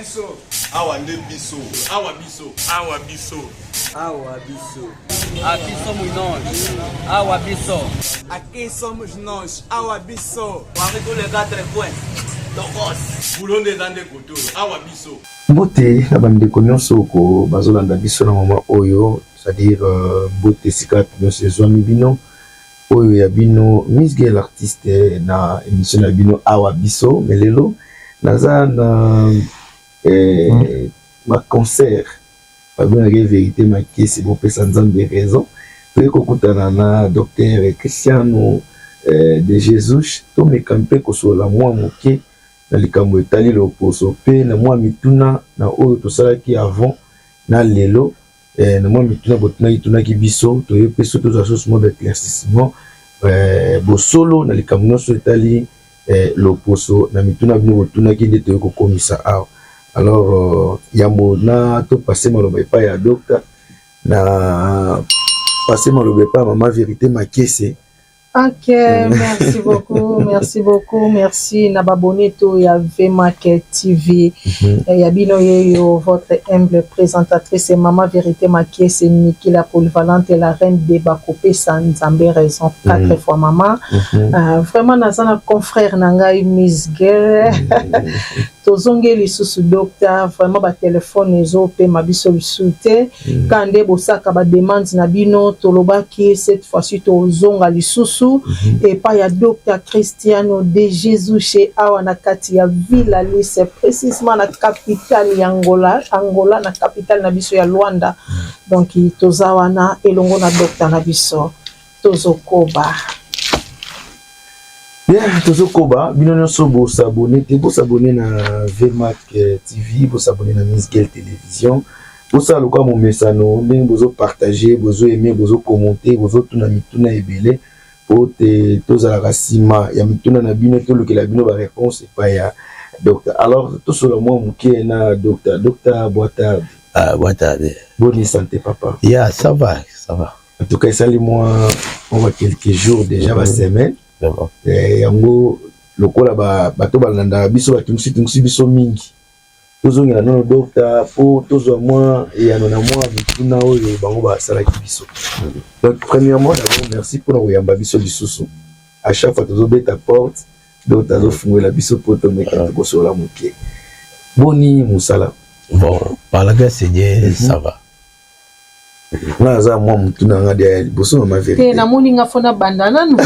biso. Awa nde biso. Awa biso. Awa biso. Awa biso. Aqui somos nós. Awa biso. Aqui somos nós. Awa biso. Parmi tous les quatre coins. Tokos. Boulot nde eza nde kote oyo. Awa biso. Mbote na bandeko nyonso ko bazolanda biso na mama oyo, c'est-à-dire mbote esika nyonso ezwami bino, oyo ya bino Miss Girl artiste na émission na bino Awa Biso. Mais lelo naza na ba concert babengaki Vérité Makesi, bopesa Nzambe raison. Toyei kokutana na docteur Cristiano de Jesus, tomeka mpe kosolola mwa moke na likambo etali loposo mpe na mwa mituna na oyo tosalaki avant na lelo, na mwa mituna botunaki tunaki biso, toye mpe so tozwa susu mwa baéclaircissement, bosolo na likambo nyonso etali loposo na mituna bino botunaki nde toye kokomisa awa. Alors yambo na topase maloba epai ya docteur, na pase maloba epai ya mama Vérité Makese. Ok, merci beaucoup, merci beaucoup, merci na babone to ya VMAC TV. Ya bino yeyo, votre humble présentatrice, Maman Vérité Makiese Niki, la polyvalente, la reine de Bakopesa Nzambe raison quatre fois maman. Vraiment naza na confrère na ngai Miss Girl. Tozongi lisusu, docteur. Vraiment batelefone ezopema biso lisusu te. Ka nde bosaka bademande na bino, tolobaki cette fois-ci tozonga lisusu epai ya docteur Cristiano de Jesus awa na kati ya Villa Alice, précisement na capitale ya Angola, Angola na capitale na biso ya Luanda. Donc toza wana elongo na docteur na biso, tozokoba. Bien, tozokoba. Bino nyonso bosabone te, bosabone na VMAC TV, bosabone na Miss Girl Télévision, bosala lokola momesano ndenge bozopartage, bozoaime, bozokommente, bozotuna mituna ebele po te tozalaka nsima ya mituna na bino, tolukela bino baréponse epai ya docteur. Alors tosola mwa moke na docteur. Docteur, boa tarde. Ah, boa tarde. Boni santé, papa? Yeah, ça va, ça va. En tout cas esali mwa quelques jours déjà, basemaine. Vraiment. Yango lokola bato balandaka biso batungisi biso mingi, tozongela nano docteur mpo tozwa mwa eyano na mwa mituna oyo bango basalaki biso. Donc premièrement, d'abord merci mpona koyamba biso lisusu. À chaque fois tozobeta porte, donc azofungolela biso mpo tomeka tokosola moke. Boni mosala? Bon, par la grâce de Dieu, ça va. Nga aza mwa motuna nga dia ya liboso, mama te. Vérité. Namoni nga fona banda nanu.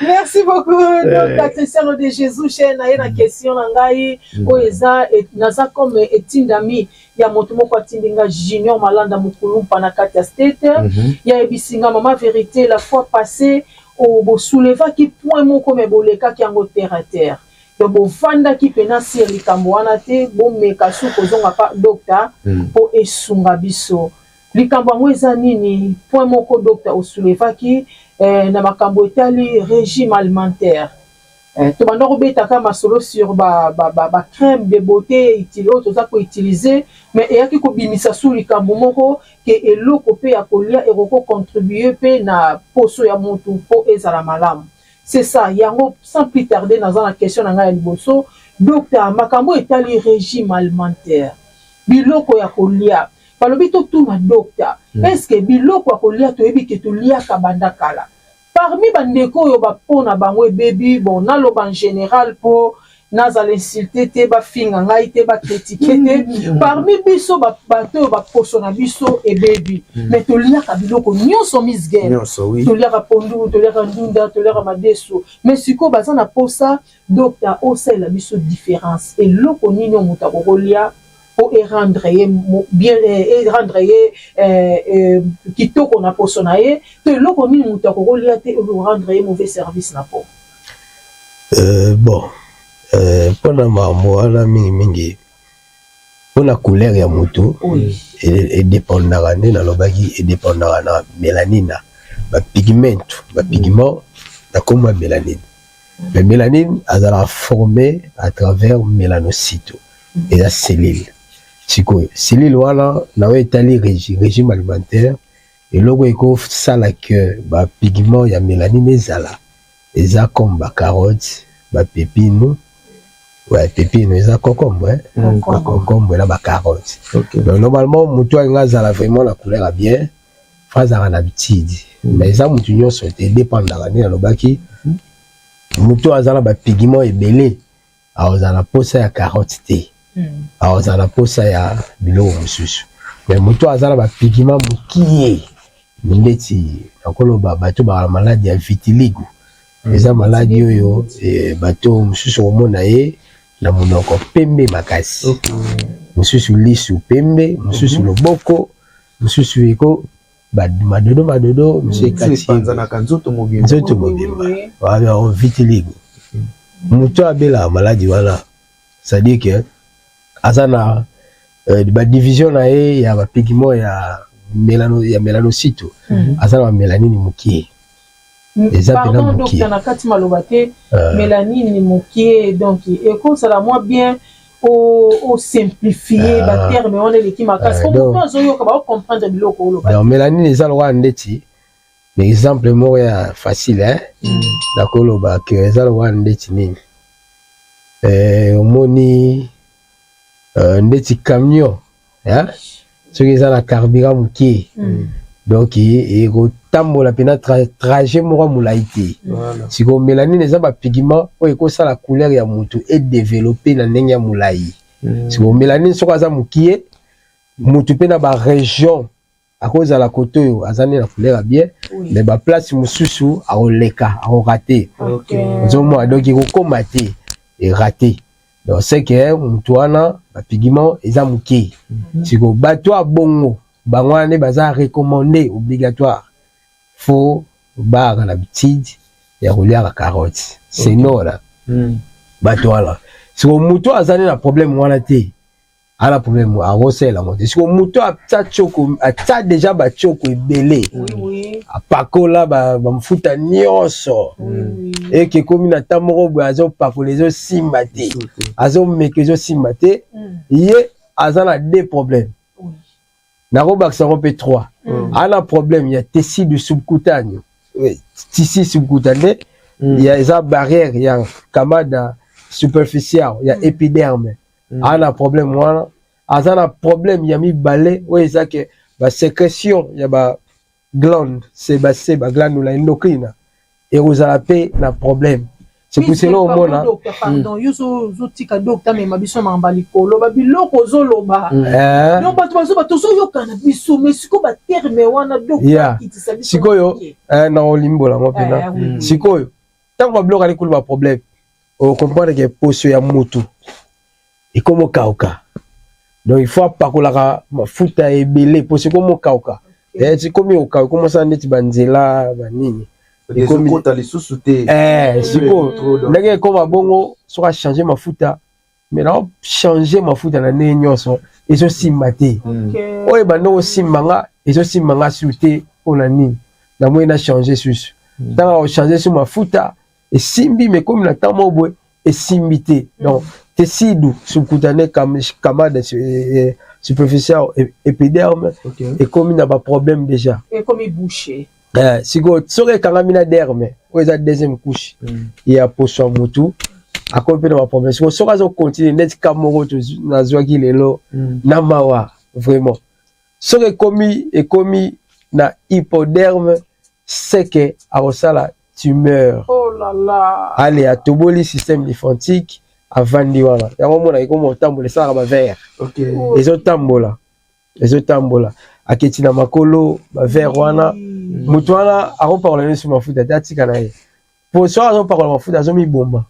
Merci beaucoup, docteur Cristiano de Jesus. Che na ye na question na ngai oyo eza naza comme etindami ya moto moko atindi nga, Junior Malanda Mokulumpa na kati ya State. Yayebisi nga: "Mama Vérité, la fois passée bosoulevaki point moko, me bolekaki yango terre à terre, donc bovandaki mpena sur likambo wana te. Bomeka su kozonga pa docteur mpo esunga biso." Likambo yango eza nini? Point moko docteur osoulevaki na makambo etali régime alimentaire. Tobanda kobetaka masolo sur ba crème de beauté oyo toza koutilize, mais eyaki kobimisa su likambo moko ke eloko mpe ya kolia ekoki contribue mpe na poso ya motu mpo ezala malamu. C'est ça yango. Sans plus tarder, naza na question na ngai ya liboso, docteur: makambo etali régime alimentaire, biloko ya kolia. Balobi totuna docteur, est ce que biloko ya kolia, toyebi ke toliaka banda kala, parmi bandeko oyo bapo na bango ebebi, bon, naloba en général mpo nazala insulte te, bafinga ngai te, bakritike te, parmi biso bato oyo baposo na biso ebebi, mais toliaka biloko nyonso, Miss Girl. Nyonso, oui. Toliaka pondu, toliaka ndunda, toliaka madesu, mais sikoyo baza na posa docteur osalela biso différence: eloko nini oyo moto akokolia mpo erendre ye bien, erendre ye kitoko na poso na ye, to eloko nini moto akokolia te oyo rendre ye mauvais service na po? Bon, mpona makambo wana, mingimingi mpona couleur ya motu, edépendaka nde nalobaki, edépendaka na mélanine, bapigment, bapigment na kombo ya mélanine. Mais mélanine azalaka formé à travers mélanocyte, eza cellule. Sikoyo cellule wana na oyo etali régime alimentaire, eloko ekosala ke bapigment ya mélanine ezala, eza comme bacarotte, bapépino. Ouais, pepino eza concombre, hein? Concombre na ba carotte. Donc normalement mutu alinga azala vraiment na couleur ya bien, faut azalaka na habitude. Mais eza mutu nyonso te, dépendaka nde nalobaki. Mutu aza na ba pigment ebele, akozala na posa ya carotte te. Akozala na posa ya biloko mosusu. Mais mutu aza na ba pigment mokie, ndeti nakoloba bato baka maladi ya vitiligo. Eza maladi oyo bato mosusu komona ye na monoko pembe makasi, mosusu lisu pembe, mosusu loboko, mosusu eko madodo madodo, mosusu ekati epanzanaka nzoto mobimba. Nzoto mobimba wana vitiligo. Moto abelaka maladi wana, c'est-à-dire que aza na badivision na ye ya bapigment ya mélano, ya mélanocyte, aza na bamélanine mokie. Eza pena Pardon, mokie. Docteur, na kati maloba te. Mélanine mokie, donc ekozala mwa bien osimplifie baterme wana eleki makasi po moto azoyoka baocomprendre biloko oloba. Donc mélanine eza lokola ndeti na exemple moko ya facile, hein? Nakoloba ke eza lokola ndeti nini, omoni ndeti camion, hein? Soki eza na carburant mokie, donc ekotambola mpena trajet moko ya molai te. Sikoyo mélanine eza bapigment oyo ekosala couleur ya motu edéveloppe na ndenge ya molai. Sikoyo mélanine soki aza mokie, motu mpe na barégion akozala kote oyo aza nde na couleur ya bien, mais baplace mosusu akoleka, akorater. Ozomona, donc ekokóma te, erater. Donc c'est que motu wana bapigment eza moke. Sikoyo bato ya bongo, bango wana nde baza recommandé obligatoire, faut bazala na habitude ya koliaka carotte. Sinon na bato wana, sikoyo motu aza nde na problème wana te, ana problème akosalela yango te. Sikoyo motu atia tioko, atia déjà batioko ebele, apakola bafuta nyonso, eke ekomi na ta moko boye, azopakola ezosimba te, azomeka ezosimba te. Ye aza na deux problèmes, nakobakisa yango mpe trois. Ana problème ya tecido subcutâneo. Tissu subcutané ya eza barrière ya camada superficielle ya épiderme. Ana problème wana. Aza na problème ya mibale oyo eza ke basécrétion ya ba glande sébacée, baglandula endocrine, ekozala mpe na problème. C'est pour cela omona Docteur, pardon, yo ozotika docteur amema biso makambo ya likolo, babiloko ozoloba. Donc bato bazoba, tozoyokana biso, mais sikoyo baterme wana, docteur, akitisa biso Sikoyo moke. Na olimbola yango mpena. Sikoyo ntango babiloko ali kulu baproblème, ocomprendre ke poso ya mutu ekomi okauka. Donc il faut apakolaka mafuta ebele, poso ekomi okauka. Ekomi okauka, ekomi osala neti banzela banini. Ezokota lisusu te. Sikoyo Trop donc. Ndenge ekoma bongo, soki achange mafuta, mais na change mafuta na ndenge nyonso, ezosimba te. Oyo ebanda kosimba nga, ezosimba nga su te. Mpona nini? Namoni na change susu. Ntango akochange su mafuta, esimbi, mais komi na ntango moko boye esimbi te. Donc tecido subcutané, camada superficielle épiderme ekomi na baproblème déjà. Ekomi bouché. Sikoyo soki ekangami na derme oyo eza deuxième couche ya poso ya motu, akomi mpe na baproblème. Sikoyo soki azocontinue neti ka moko nazwaki lelo na mawa vraiment, soki ekomi na hypoderme, seke akosala tumeur. Oh là là. Ale atoboli système lymphatique, avandi wana. Yango omonaka ekoma otambola, esalaka bavers. Ezotambola, ezotambola, aketi na makolo, bavers wana. Moto wana akopakola nyonso mafuta te, atika na ye, po soki azopakola mafuta, azomiboma.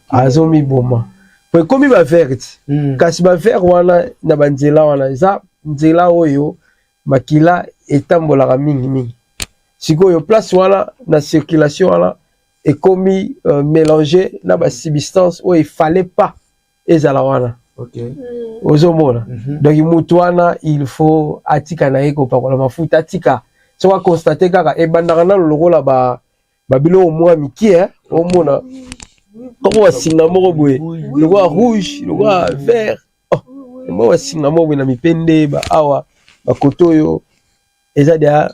Azomiboma po ekomi bavers ti. Kasi bavers wana na banzela wana, eza nzela oyo makila etambolaka mingimingi. Sikoyo place wana na circulation wana ekomi mélange na basubstance oyo efallait pas ezala wana. Ozomona? Donc motu wana, il faut atika na ye kopakola mafuta, atika. Soki aconstate kaka, ebandaka nano lokola babiloko mwa mikie, omona koko basinga moko boye lokola rouge, lokola vert, oh, mwa basinga moko boye na mipende ba awa bakoto oyo, eza deya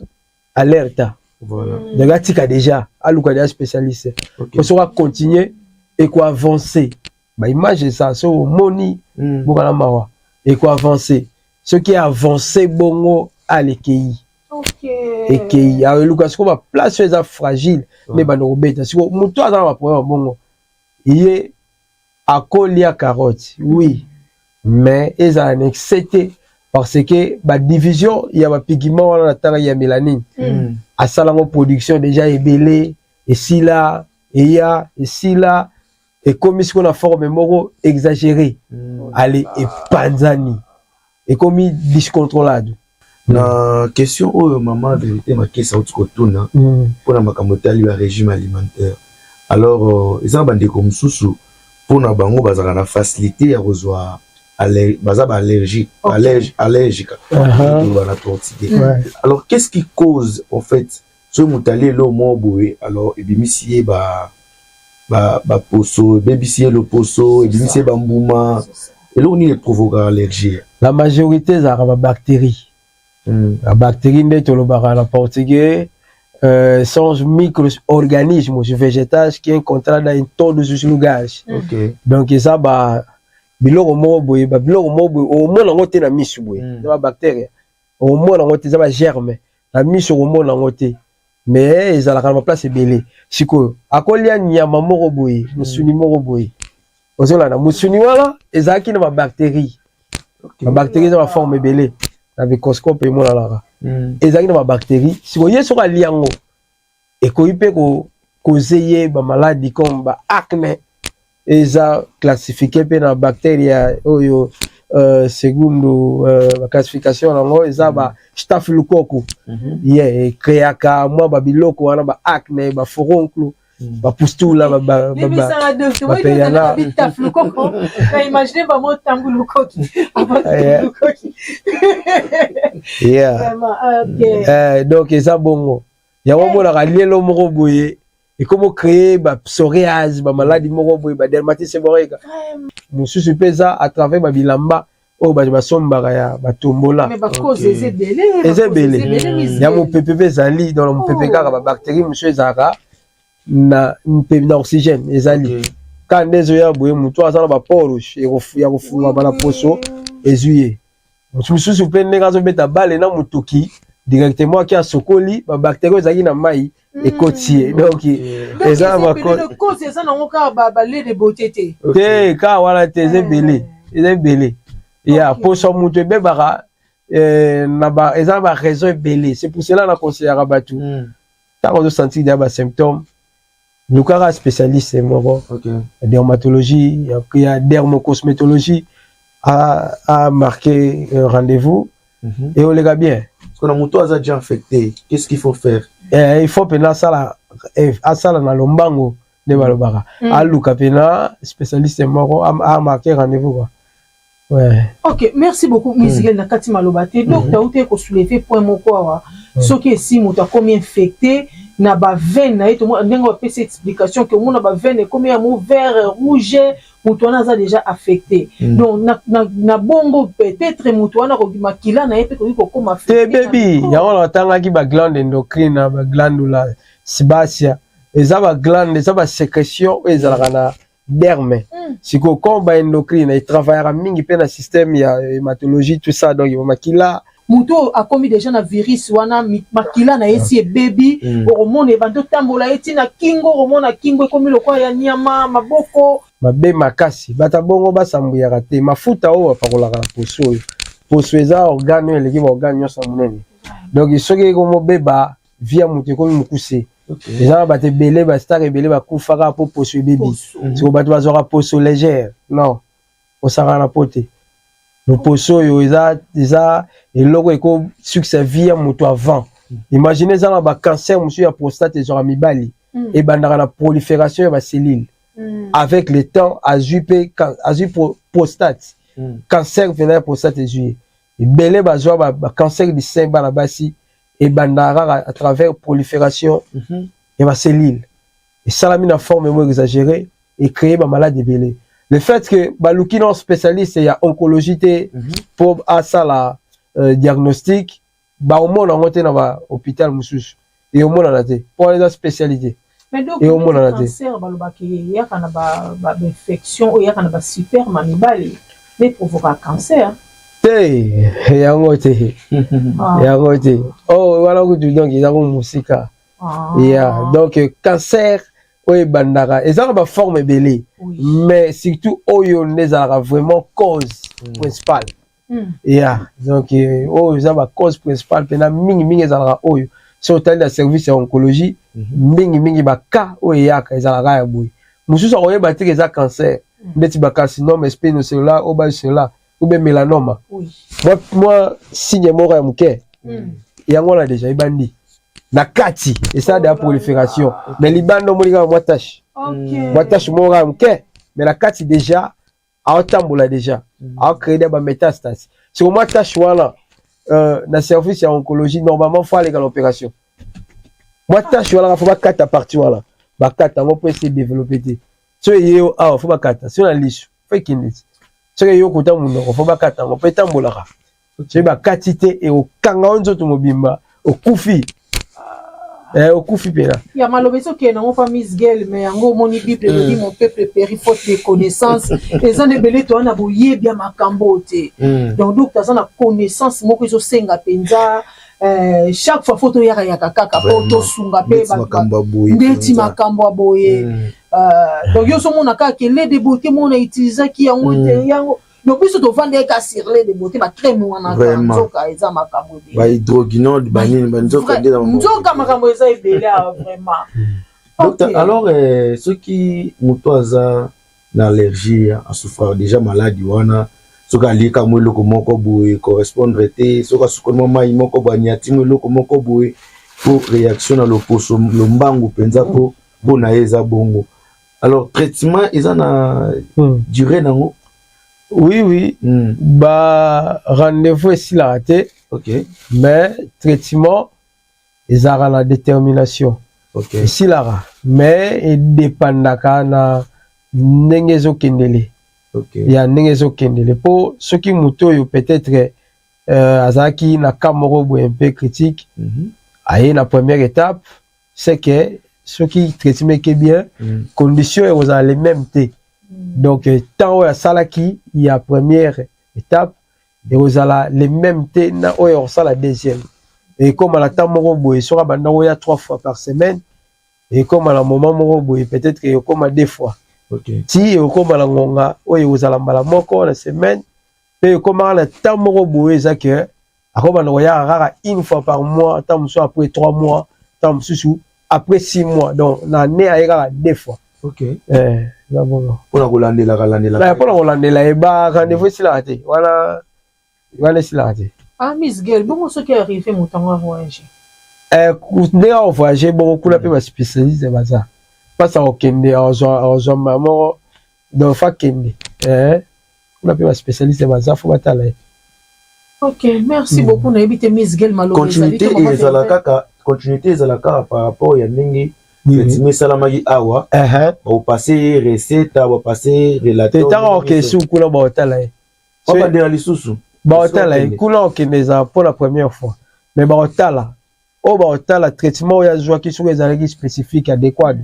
alerte. Donc atika déjà, aluka deya spécialiste. Po soki acontinue, ekoavance. Baimage eza so omoni mboka na mawa ekoavance. Soki avance bongo, alekei. Ekei, eluka sikoyo baplace oyo eza fragile nde banda kobeta. Sikoyo moto aza na baproblème ya bongo, ye akolia carotte, oui, mais ezala na excès te, parce que badivision ya bapigment wana natangaki ya mélanine, asalango production déjà ebele, esila, eya esila, ekomi sikoyo na forme moko exagéré. Ale, epanzani, ekomi discontrôlable. Na question oyo mama Vérité Makesa auti kotuna mpona makambo etali ba régime alimentaire, alors eza na bandeko mosusu, mpona bango bazalaka na facilité ya kozwa baza baallergique, allergique toloba na portugais. Alors, qu'est-ce qui cause en fait, soki moto alie eloko moko boye, alors ebimisi ye baposo, ebebisi ye loposo, ebimisi ye bambuma, eloko nini eprovokaka allergie? La majorité ezalaka babactérie. Babactérie nde tolobaka na portugais, são os micro-organismos vegetais que encontrados em todos os lugares. Donc eza ba biloko moko boye, ba biloko moko boye omona yango te na misu boye. Eza babactérie, omona yango te, eza bagerme, na miso okomona yango te, mais ezalaka na baplace ebele. Sikoyo akolia nyama moko boye, mosuni moko boye, ozolanda mosuni wana ezalaki na babactérie. Babactérie eza baforme ebele, na microscope emonanaka. Ezalaki na babactérie. Sikoyo ye soki alia yango, ekoki mpe koze ye bamaladi comme ba acné. Eza classifié mpe na bactérie oyo, segundo baclassification yango eza ba staphylocoque. Ye ecréaka mwa babiloko wana, ba acné, bafuroncle, bapustula. Limbisanga, docteur. Bapeyana. Bitaflukoko na imagine bango ntango lukoki. Lukoki. Vraiment, ok. Donc eza bongo yango omonaka lielo moko boye ekomi créer bapsoriase, bamaladi moko boye, badermatite seborrhéique. Mosusu mpe eza à travers babilamba oyo bato basombaka ya batombola. Mais bacause eza ebele. Eza ebele. Ya mopepe mpe ezali dans mopepe. Kaka babactérie mosusu ezalaka na na oxygène, ezali kaka nde ezoya boye. Motu aza na bapores ya kofungwama na poso, ezwi ye. Motu mosusu mpe, ndenge azobeta bale na motoki, directement aki asokoli, babactérie oyo ezalaki na mai ekoti ye. Donc eza na cause, eza nango kaka balait de beauté te. Te, kaka wana te, eza ebele, eza ebele ya poso ya moto ebebaka na ba eza na baraison ebele. C'est pour cela na conseillaka bato, ntango ozosentir deya basymptôme, lukaka spécialiste moko ya dermatologie, ya dermocosmétologie, a marqué rendez-vous et oleka bien. Parce que na moto aza déjà infecté, qu'est-ce qu'il faut faire? Il faut mpena asala, asala na lombango nde balobaka, aluka mpena spécialiste moko, a marqué rendez-vous quoi. Ouais. Ok, merci beaucoup, Mizigel. Na kati maloba te, donc auti kosoulever point moko awa: soki esi moto akomi infecté na baveine na ye, ndenge bapesi explication ke omona baveine ekomi ya mo vert rouge, moto wana aza déjà affecté. Donc na bongo, peut-être moto wana makila na ye mpe koki kokóma. Te, bebi yango na batangaki baglande endocrine na baglandula sebácea. Eza baglande, eza basécrétion oyo ezalaka na derme. Sikoyo comme baendocrine etravaillaka mingi mpe na système ya hématologie, tout ça, donc makila. Moto oyo akomi déjà na virus wana, makila na ye si ebebi. Okomona ebandi otambola ye ntina kingo, okomona kingo ekomi lokola ya nyama, maboko. Mabe makasi. Bato bongo basambuyaka te mafuta oyo bapakolaka na poso oyo. Poso eza organe oyo eleki baorgane nyonso ya monene. Donc soki ekomobeba, vie ya moto ekomi mokuse. Eza na bato ebele, bastar ebele bakufaka mpo poso ebebi. Siko bato bazwaka poso légère, non, osakaka na po te. Loposo oyo eza eloko ekosukisa vie ya moto avant. Imagine, eza na bacancer mosusu ya prostate ezwaka mibali, ebandaka na prolifération ya bacellule. Avec le temps, azwi mpe azwi prostate, cancer mpena ya prostate ezwi ye. Ebele bazwa bacancer du sein, bana basi, ebandaka kaka à travers prolifération ya bacellule esalami na forme moko exagéré, ecréer bamalade ebele. Le fait que baluki na spécialiste ya oncologie te mpo asala diagnostic, baomona yango te na bahôpital mosusu, eomonana te mpo wana eza spécialité. Eomonana te. Cancer balobaka eyaka na bainfection oyo eyaka na basperme ya mibali nde provoka cancer. Te, yango te. Yango te. Oh, wana kutu donc ezango mosika. Ya, donc cancer oyo ebandaka, eza na baforme ebele, mais surtout oyo nde ezalaka vraiment cause principale. Ya, donc oyo eza bacause principale mpena mingimingi, ezalaka oyo. So otali na service ya oncologie, mingimingi bacas oyo eyaka ezalaka ya boye. Mosusu akoyeba te que eza cancer, ndeti bacarcinome spinocellulaire oyo basellulaire ou bien mélanome. Mwa signe moko ya moke, yango wana déjà ebandi na kati, esala de ya prolifération. Mais libanda omoni kaka mwa tache, mwa tache moko kaka moke, mais na kati déjà aotambola, déjà aocréer de bamétastase. Siko mwa tache wana, na service ya oncologie, normalement faut aleka na opération. Mwa tache wana, faut bakata partie wana, bakata yango mpo ese développe te. So eye yo awa, faut bakata. So na liso, faut ekende ti. Soki eye okota monoko, faut bakata yango mpo etambolaka. Soki bakati te, ekokanga yo nzoto mobimba, okufi, okufi mpena. Ya maloba ezokende nango mpa Miss Gel, mais yango omoni, Bible elobi: "Mon peuple périt faute de connaissance." Eza nde ebele toza na boyebi ya makambo te. Donc docteur aza na connaissance moko ezosenga mpenza chaque fois faut toyakayaka kaka mpo tosunga mpe ndeti makambo ya boye. Donc yo ozomona kaka que lait de beauté moko na utilisaki yango te, yango. Donc biso tovandaki sur lait de beauté, bacrème wana, nzoka eza makambo ebele. Bahydroquinone, banini, banzoka. Nzoka makambo eza ebele awa vraiment. Docteur, alors soki moto aza na allergie, asouffraka déjà maladie wana, soki alieka mwa eloko moko boye correspondre te, soki asukoli mwa mai moko boye, aniati mwa eloko moko boye, po réaction na loposo lombangu mpenza, mpo mpo na ye eza bongo, alors traitement eza na durée nango? Oui. Ba rendez-vous esilaka te. Mais traitement ezalaka na détermination. Esilaka, mais edépendaka na ndenge ezokendele. Ya ndenge ezokendele, mpo soki moto oyo peut-être azalaki na cas moko boye mpe critique, aye na première étape, c'est que soki traitement eke bien, condition ekozala le même te. Donc temps oyo asalaki ya première étape ekozala le même te na oyo akosala deuxième. Ekóma na temps moko boye, soki abanda koya trois fois par semaine, ekóma na moment moko boye peut-être ekóma deux fois, ti ekóma na ngonga oyo ekozala mbala moko na semaine. Mpe ekómaka na temps moko boye, eza que akobanda koyaka kaka une fois par mois, temps mosusu après 3 mois, temps mosusu après 6 mois. Donc na année aye kaka deux fois. Eza bongo. Mpona kolandelaka landelaka. Mpona kolandela ye, ba rendez-vous esilaka te wana, wana esilaka te. Ah, Miss Gel, bongo soki arrive moto yango avoyage? Ndenge avoyage bongo, kuna mpe baspécialiste baza. Mpasi akokende, azwa mbala moko, donc faut akende kuna mpe baspécialiste baza, faut batala ye. Ok, merci beaucoup. Nayebi te, Miss Gel, maloba. Continuité ezala kaka, continuité ezala kaka par rapport ya ndenge traitement esalamaki awa, bakopase recette, bapase relateur. Ntango okende su kuna, baotala ye. Babandela lisusu. Baotala ye kuna. Okende, ezala mpo la première fois, mais baotala oyo, baotala traitement oyo azwaki, soki ezalaki spécifique, adéquat,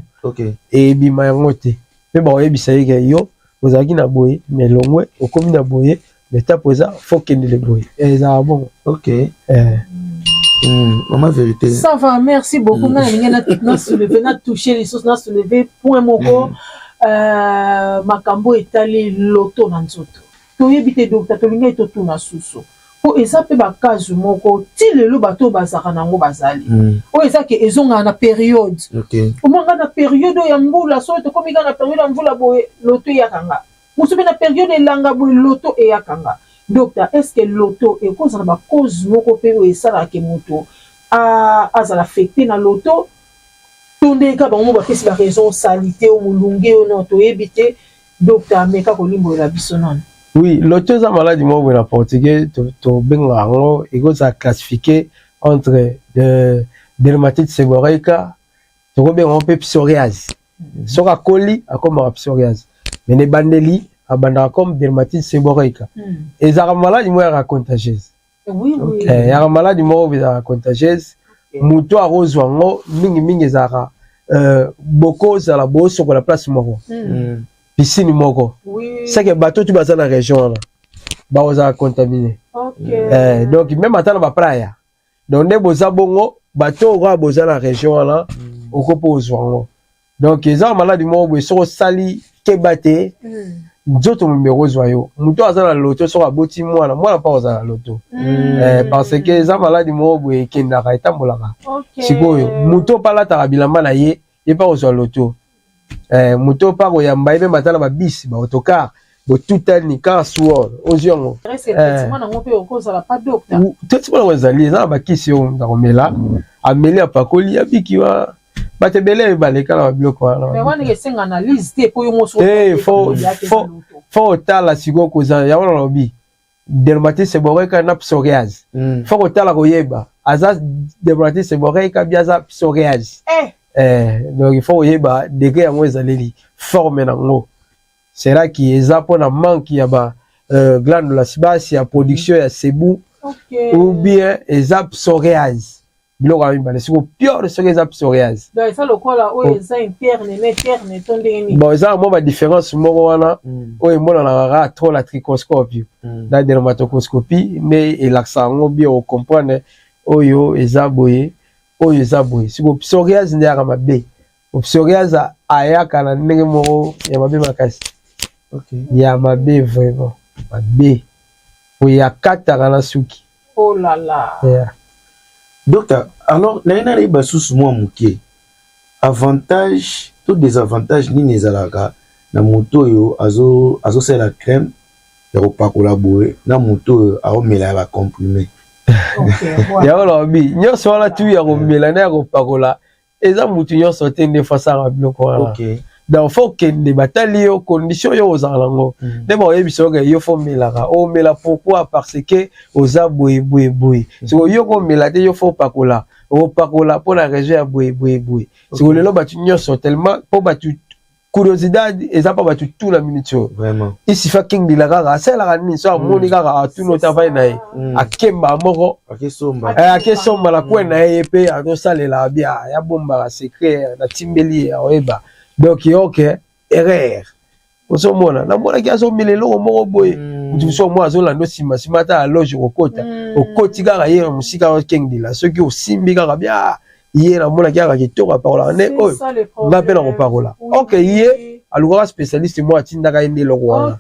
ebima yango te. Mpe bakoyebisa ye que yo ozalaki na boye, mais longwe okomi na boye, mais étape eza faut kendele boye, ezala bongo. Mama Vérité. Ça va, merci beaucoup. Nga nalingi na soulever, na toucher lisusu, na soulever point moko, makambo etali loto na nzoto. Toyebi te, docteur, tolingi totuna susu mpo eza mpe bakazu moko ti lelo bato oyo bazalaka nango bazali, oyo eza que ezongaka na période. Omwanga na période oyo ya mbula, soki tokomi kaka na période ya mbula boye, loto eyaka nga. Mosu mpe na période elanga boye, loto eyaka nga. Docteur, est ce que loto ekozala bacause moko mpe oyo esalaka que moto azala affecté na loto, to nde kaka bango mo bapesi baraison, saleté oyo, molunge oyo? No, toyebi te. Docteur, ameka kolimbolela biso nano. Oui, loto eza maladie moko boye na portugais tobengaka yango, ekozala classifié entre dermatite seborrheica, tokobenga yango mpe psoriase. Soki akoli, akomaka psoriase, mais na ebandeli abandaka comme dermatite seborrheica. Ezalaka maladie moko yaka contagieuse. Yaka maladie moko ezalaka contagieuse. Moto akozwa yango mingimingi ezalaka Bokozala bosokola place moko, piscine moko, c'est que bato tu baza na région wana bakozala contaminé. Donc même ata na bapraia, donc nde boza bongo, bato oyo kaka boza na région wana, oko mpo ozwa yango. Donc eza maladi moko boye, soki osali keba te, nzoto mobimba ekozwa yo. Moto aza na loto, soki aboti mwana, mwana mpa kozala na loto. Parce que eza maladi moko boye ekendaka, etambolaka. Sikoyo moto mpe alataka bilamba na ye, ye mpa kozwa loto. Moto mpa koyamba ye mpe ata na babisi, baautocar, botutani kaka suor, ozwi yango. Traitement nango mpe okozala pa docteur? Traitement nango ezali, eza na bakisi oyo moto akomela, ameli, apakoli, abiki. Wa bato ebele baleka na babiloko wana. Mais wana esenga analyse te po yo moso? Te, faut otala sikoyo kozala yango na lobi dermatite seborrheique na psoriase. Faut kotala koyeba aza dermatite seborrheique bi aza psoriase. Donc il faut koyeba degré yango ezaleli, forme nango seraki eza mpona manque ya ba glande sébacée, ya production ya sébum, ou bien eza psoriase. Biloko ya mibale. Siko pire soki eza psoriase. Donc eza lokola oyo eza interne na interne to ndenge nini? Bon, eza na mwa badifférence moko wana oyo emonanaka kaka trop la trichoscopie na dermatoscopie nde elakisa yango bien, ocomprendre oyo eza boye, oyo eza boye. Siko psoriase nde yaka mabe. Psoriase ayaka na ndenge moko ya mabe makasi, ya mabe, vraiment mabe, oyo akataka na suki. Oh là là. Yeah. Docteur, alors naye nayeba susu mwa moke, avantage to désavantage nini ezalaka na moto oyo azosalela crème ya kopakola boye na moto oyo aomela ya bacomprimé? Yango nalobi, nyonso wana tu ya komela na ya kopakola, eza mutu nyonso te nde faut asalaka biloko wana. Donc faut okende batali yo condition yo ozala nango, nde bakoyebisa yo ke yo faut omelaka, omela. Pourquoi? Parce que oza boye boye boye. Sikoyo yo komela te, yo faut opakola, opakola mpo na raison ya boye boye boye. Sikoyo lelo bato nyonso tellement mpo bato curiosité eza mpo bato tu na minute oyo. Isifa kengela kaka asalelaka nini, so amoni kaka atuni ota avai na ye, akemba moko. Akesomba. Akesomba na kwe na ye, ye mpe azosalela bia yabombaka secret, natimbeli ye aoyeba. Donc ok, erreur ozomona, namonaki azomela eloko moko boye. Moto mosusu omoi azolanda nsima nsima, ata aloge kokota, okoti kaka ye na mosika, okengela soki osimbi kaka bia ye, namonaki kaka kitoko, apakolaka nde oyo, nga mpe na kopakola. Ok, ye alukaka spécialiste moko atindaka ye nde eloko wana.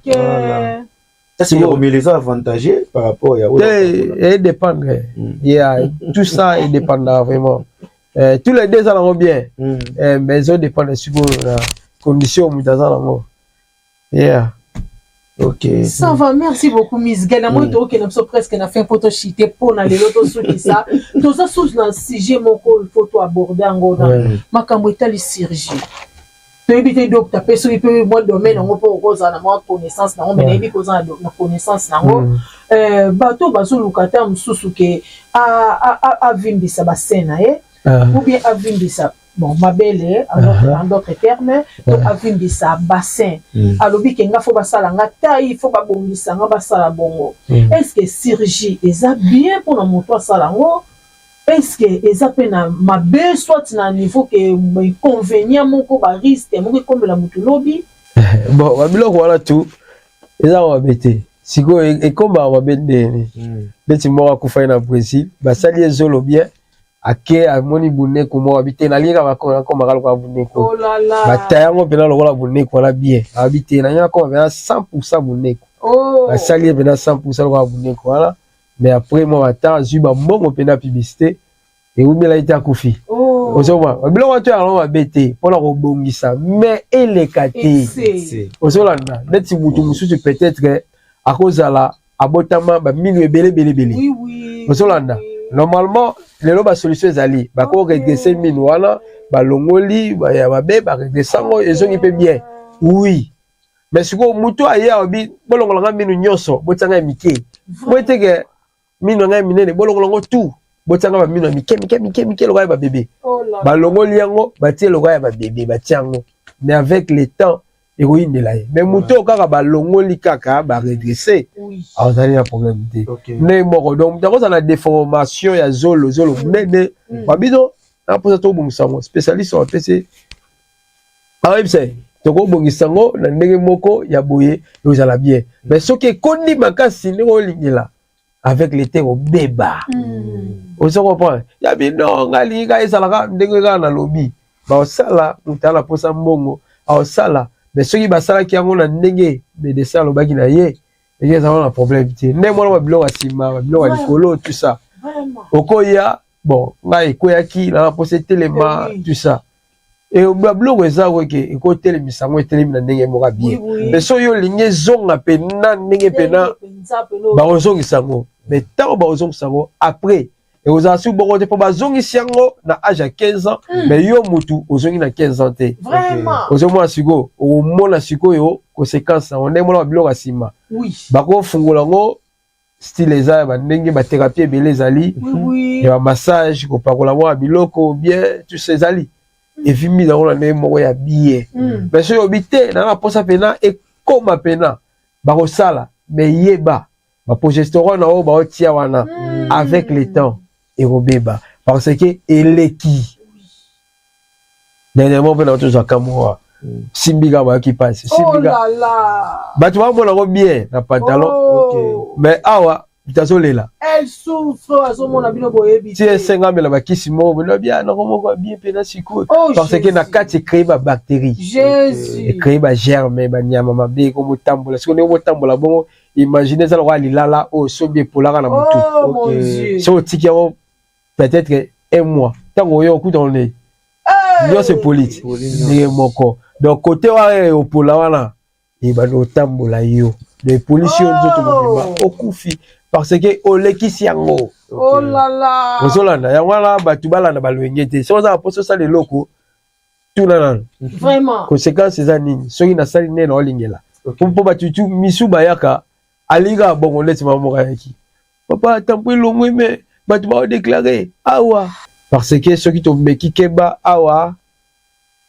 Kasi komela eza avantageux par rapport ya oyo? Te, edépendre. Yeah, tout ça edépendaka vraiment. Tous les deux eza nango bien. Mais ezodépendre sikoyo na condition moto aza nango, yeah. Ok. Ça va, merci beaucoup, Miss Gel. Namoni tokokende biso presque na fin po toshite mpo na lelo tosukisa. Toza susu na sujet moko, il faut toaborde yango na makambo etali chirurgie. Toyebi te, docteur, mpe soki mpe mwa domaine yango mpo okozala na mwa connaissance nango, mais nayebi kozala na connaissance nango. Bato bazoluka ata mosusu ke avimbisa basein na ye ou bien avimbisa, bon, mabele en d'autres termes, to avimbisa bassin, alobi ke nga faut basala nga taille, faut babongisa nga, basala bongo. Est ce que chirurgie eza bien mpona moto asala yango? Est ce que eza mpe na mabe, soit na niveau ke inconvénient moko, barisque moko ekomela motu lobi? Bon, babiloko wana tu eza mabe te. Sikoyo ekomaka mabe ndeni? Neti moko akufaki na Brésil, basali ye zolo bien, ake amoni buneko moko, abi te, nalingi kaka nakomaka lokola buneko. Oh là là. Bata yango mpena lokola buneko wana bien, abi te, nalingi nakoma mpena 100 buneko. Oh. Basali ye mpena 100 lokola buneko wana, mais après mwa bata azwi bambongo mpena publicité, ewumelaki te, akufi. Oh. Ozomona biloko wana to yango mabe te mpona kobongisa, mais eleka te. Excès. Ozolanda neti mutu mosusu peut-être akozala abotama baminu ebele ebele ebele. Ozolanda, normalement lelo basolution ezali, bako redresse minu wana, balongoli ya mabe, baredresse yango, ezongi mpe bien, oui. Mais sikoyo motu aye alobi: bolongola nga minu nyonso, botianga ya mike boye teke, minu ya ngai minene bolongola yango tout, botianga baminu ya mike mike mike mike lokola ya babebe. Oh là. Balongoli yango, batie lokola ya babebe, batie yango, mais avec le temps ekoyindela ye. Mais motu oyo kaka balongoli, kaka baredresse, azali na problème te. Ndenge moko, donc moto akozala na déformation ya zolo, zolo monene, babino. Na mposa tobongisa yango, spécialiste apesi, ayebisa ye tokobongisa yango na ndenge moko ya boye, ezala bien. Mais soki ekondi makasi ndenge olingela, avec le temps obeba. Ozo comprendre ya bino, nga alingi kaka ezalaka ndenge kaka nalobi. Baosala, moto ala mposa mbongo aosala. Mais soki basalaki yango na ndenge médecin alobaki na ye, eke ezala na problème te. Ndenge mwana babiloko ya nsima, babiloko ya likolo, tout ça. Okoya, bon, ngai ekweyaki na mposa etelema, tout ça. Babiloko eza koke ekotelemisa yango, etelemi na ndenge moko bien. Mais soki olingi ezonga mpena ndenge mpena bakozongisa yango, mais ntango bakozongisa yango après, ekozala soki bongo te, mpo bazongisi yango na âge ya 15 ans. Mais yo mutu ozongi na 15 ans te. Ozomona sikoyo, okomona sikoyo conséquence yango ndenge mona babiloko ya nsima bakofungola yango. Style eza ya bandenge, bathérapie ebele ezali ya bamassage, kopakola mwa biloko bien, tout ça ezali, evimbi nango na ndenge moko ya bien. Mais soki obi te, nanga mposa mpena ekóma mpena, bakosala. Mais yeba, baprogestérone oyo baotia wana, avec le temps ekobeba, parce que eleki. Dernièrement mpe na tozwaka mwa simbika, bayoki mpasi. Simbika, bato bamona yango bien na pantalon, mais awa moto azolela. Elle souffre, azomona bino boyebi. Ti esengamela bakisi moko bino bia nango moko bien mpena sikoyo, parce que na kati ecréer babactérie, ecréer bagerme, banyama mabe ekomotambola. Sikoyo ndenge motambola bongo, imagine eza lokola lilala oyo sombi epolaka na motu. So otiki yango peut-être un mois, ntango oyo okuta one nyonso epoli ti ndenge moko. Donc kote wana opola wana ebandi otambola yo, donc epolisi yo nzoto mobimba, okufi, parce que olekisi yango. Ozolanda yango wana, bato balanda balwenge te. Soki oza na mposa osala eloko, tuna nano conséquence eza nini soki nasali nde na olingela. Mpo bato tu misu bayaka, alingi kaka bongo. Neti mama moko ayaki: "Papa, tampon elongwe, me bato baodéclarer awa." Parce que soki tomeki keba awa,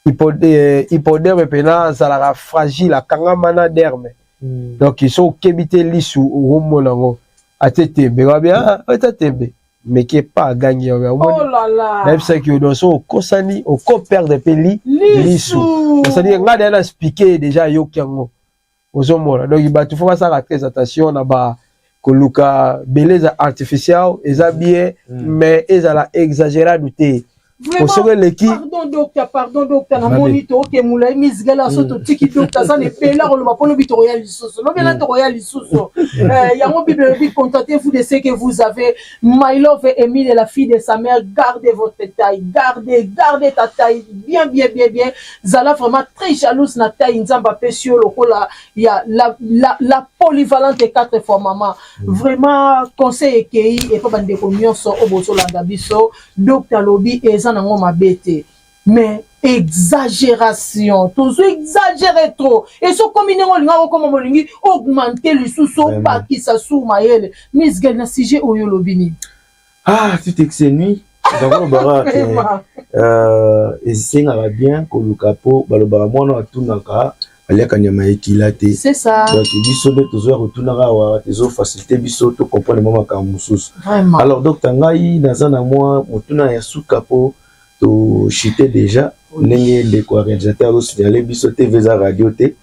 hypoderme mpena azalaka fragile, akangama na derme. Donc soki okebi te, lisu okomona yango atie tembe, kabi ata tembe meke pa agangi yango. Nayebisaki yo, donc soki okosani, okoperdre mpe li lisu. C'est-à-dire ngai deya na expliquer déjà, ayoki yango, ozomona. Donc bato faut basalaka très attention na ba koluka beleza artificiel. Eza bien, mais ezala exagérado te. Soki eleki. Pardon docteur, pardon docteur, namoni toke molai misigala so totiki docteur aza na ebele akoloba mpo lobi tokoya lisusu, lobi na tokoya lisusu. Yango Bible elobi: "Contentez-vous de ce que vous avez." My love Emile, la fille de sa mère, gardez votre taille, gardez, gardez ta taille bien, bien, bien, bien. Zala vraiment très jalouse na taille Nzambe apesi yo, lokola ya la polyvalente quatre fois mama. Vraiment conseil ekei epa bandeko nyonso oyo bozolanda biso. Docteur alobi eza nango mabe te, mais exagération, tozo exagérer trop. Esokomi ndenge olinga okoma, molingi augmente lisusu, obakisa sur mayele. Misgel, na sujet oyo olobi nini? Ah, tout excès nuit. Ezalobaka esengaka bien koluka, mpo balobaka mwana atunaka aliaka nyama ekila te. C'est ça. Donc biso nde tozoya kotunaka awa, tozofaciliter biso tocomprendre mwa makambo mosusu. Alors docteur, ngai naza na mwa motuna ya suka mpo tochite déjà. Ndenge ndeko ya réalisateur azosignaler biso, TV eza radio te,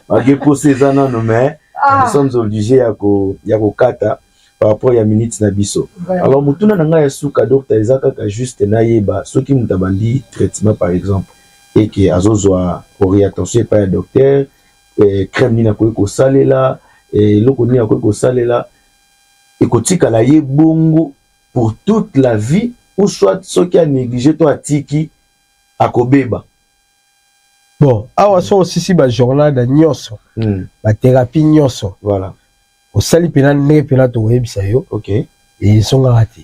make posa eza nano, mais nous sommes obligés ya kokata par rapport ya minute na biso. Alors motuna na ngai ya suka, docteur, eza kaka juste nayeba soki moto abandi traitement par exemple, eke azozwa orientation epai ya docteur, crème nini akoki kosalela, eloko nini akoki kosalela, ekotikala ye bongo pour toute la vie, ou soit soki anéglige to atiki, akobeba? Bon, awa so osisi bajournal na nyonso, bathérapie nyonso, osali mpena ndenge mpena tokoyebisa yo, ezongaka te.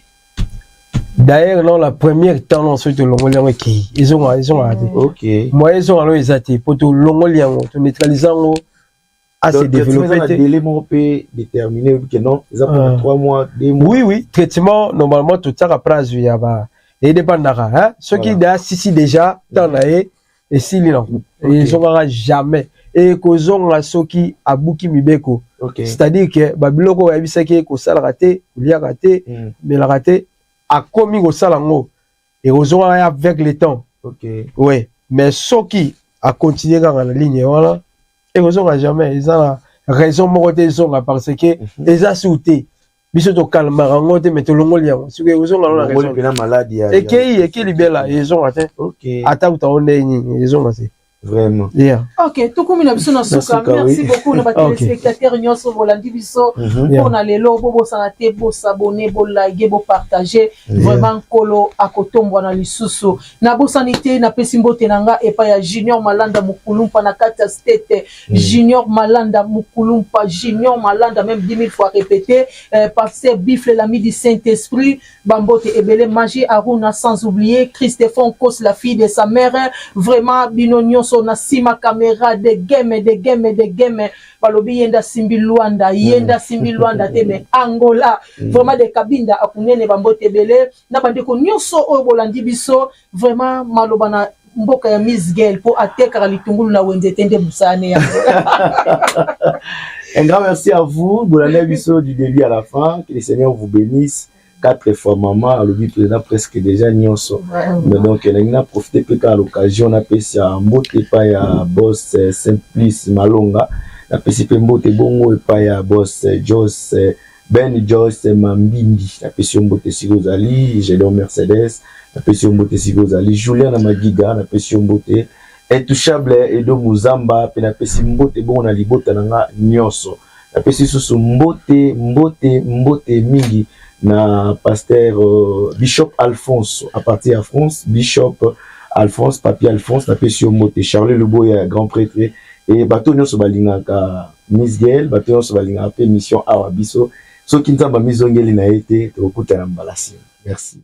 D'ailleurs non, la première temps non, soki tolongoli yango, ekei, ezongaka, ezongaka te. Moyen ezonga no eza te, po tolongoli yango, toneutralize yango, ase développer te. Délai moko mpe déterminé que non, eza mpona 3 mois, 2 mois? Oui, traitement normalement totiaka place ya ba edépendaka. Soki deya sisi déjà temps na ye esili nango, ezongaka jamais. Ekozonga soki abuki mibeko, c'est-à-dire que babiloko oyo ayebisaki ye kosalaka te, koliaka te, melaka te. Akomi kosala yango, ekozonga avec le temps. Ouais, mais soki acontinue kaka na ligne wana, ekozonga jamais. Eza na raison moko te ezonga, parce que eza su te. Biso tokalmaka yango te, mais tolongoli yango. Soki ekozonga no na Longoli raison mpena maladi ya ekei, ekei libela, ezonga te. Ata kuta ngo ndenge nini, ezonga te. Vraiment. Yeah. Ok, tokomi na biso na suka. Suka, Merci oui. beaucoup na batéléspectateur nyonso bolandi biso. Mpona lelo, bobosana te bos'abonner, bolike, bopartage. Vraiment, Nkolo akotombwana lisusu. Nabosani te, napesi mbote na nga epai ya Junior Malanda Mokulumpa na kati ya State. Junior Malanda Mokulumpa, Junior Malanda, même 10 000 fois répété, pasteur Bifle, l'ami du Saint-Esprit, bambote ebele. Magie Aruna, sans oublier Christophe Kos, la fille de sa mère. Vraiment, bino nyonso na nsima caméra de game, de game, de game. Balobi yenda simbi Lwanda, yenda simbi Lwanda te, mais Angola. Vraiment, de Kabinda akunene, bambote ebele na bandeko nyonso oyo bolandi biso. Vraiment, maloba na mboka ya Miss Gel, mpo atekaka litungulu na wenze te, nde mosane yango. Un grand merci à vous. Bolanda biso du début à la fin. Que le Seigneur vous bénisse. Quatre fois maman, alobi président presque déjà nyonso. Mais donc, nalingi na profiter mpe kaka l'occasion, napesi ya mbote epai ya boss Simplice Malonga. Napesi mpe mbote bongo epai ya boss Jos Ben Jos Mambimbi. Napesi yo mbote esika ozali. Gédon Mercedes, napesi yo mbote esika ozali. Julien na Magiga, napesi yo mbote. Intouchable Edo Muzamba mpe napesi mbote bongo na libota na nga nyonso. Napesi lisusu mbote, mbote, mbote mingi na pasteur Bishop Alphonse à partir ya France. Bishop Alphonse, Papi Alphonse, napesi yo mbote. Charlie Luboya, grand prêtre, e bato nyonso balingaka Miss Gel, bato nyonso balingaka mpe mission Awa Biso. Soki Nzambe amizongeli na ye te, tokokutana mbala nsima. Merci.